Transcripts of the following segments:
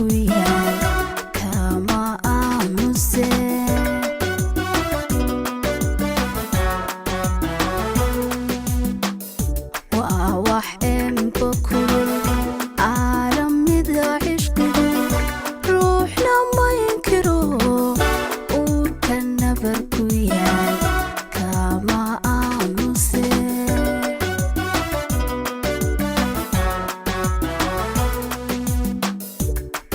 ku yaal kama aamuse. Waa wax emba kulul caalamida cishqigu, ruuxna ma inkiro, uurka nabar ku yaal kama aamuse.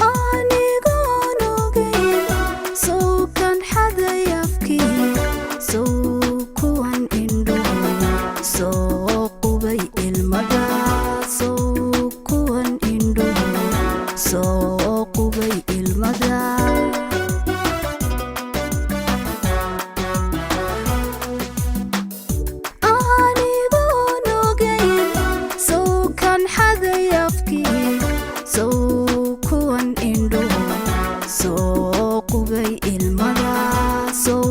Anigoon ogeyn sawkan xaday afkii, sow kuwan indhuhu soo qubay ilmada, sow kuwan indhuhu soo qubay ilmada. Anigoon ogeyn sawkan xaday afkii, sow kuwan indhuhu soo qubay ilmada, sow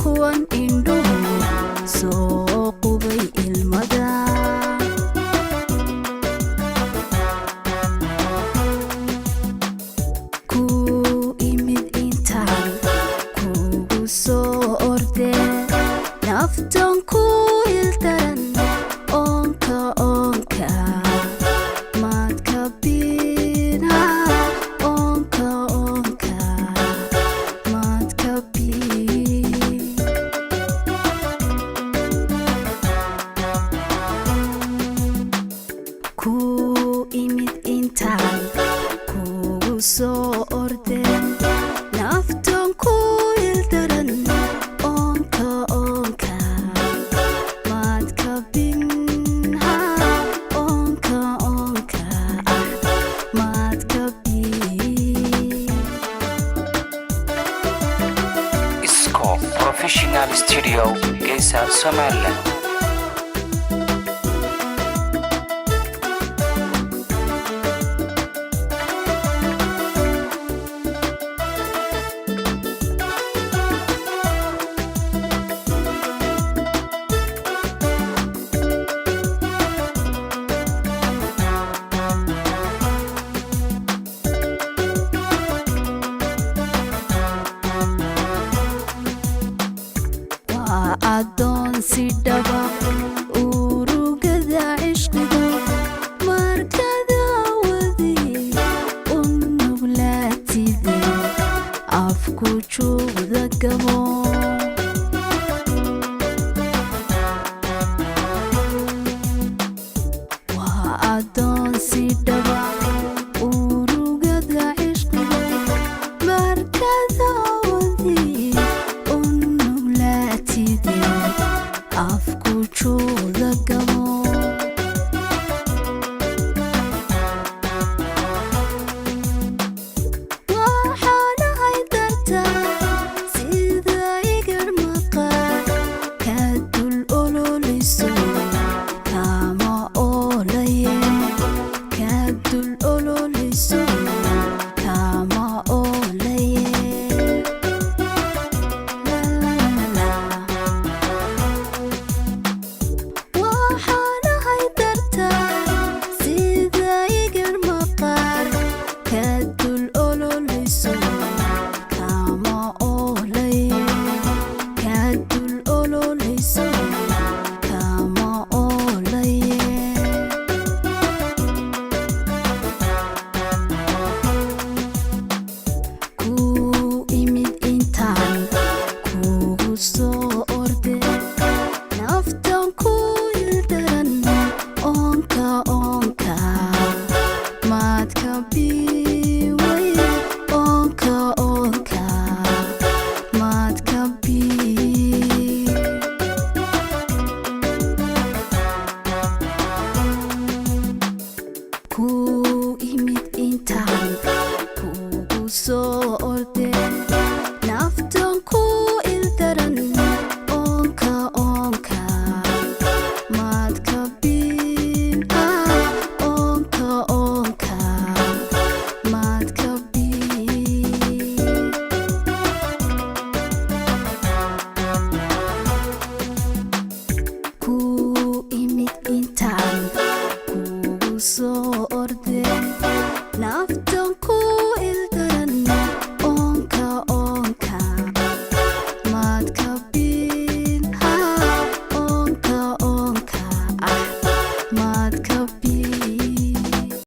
kuwan indhuhu soo qubay ilmada. Ku imid intaan kugu soo ordee, naftan ku ildaran, oonka oonka maad ka bina, oonka oonka maad ka bin. Ku imid intaan kugu soo ordeen, naftan ku ildaran, oonka oonka maad ka binha, oonka oonka ah maad ka bin. Isco Professional Studio, Geysa, Somaliland. Waa addoon si dhaba urugada cishqigu, markada wadi u nuglaatide, afku juuqda gabo.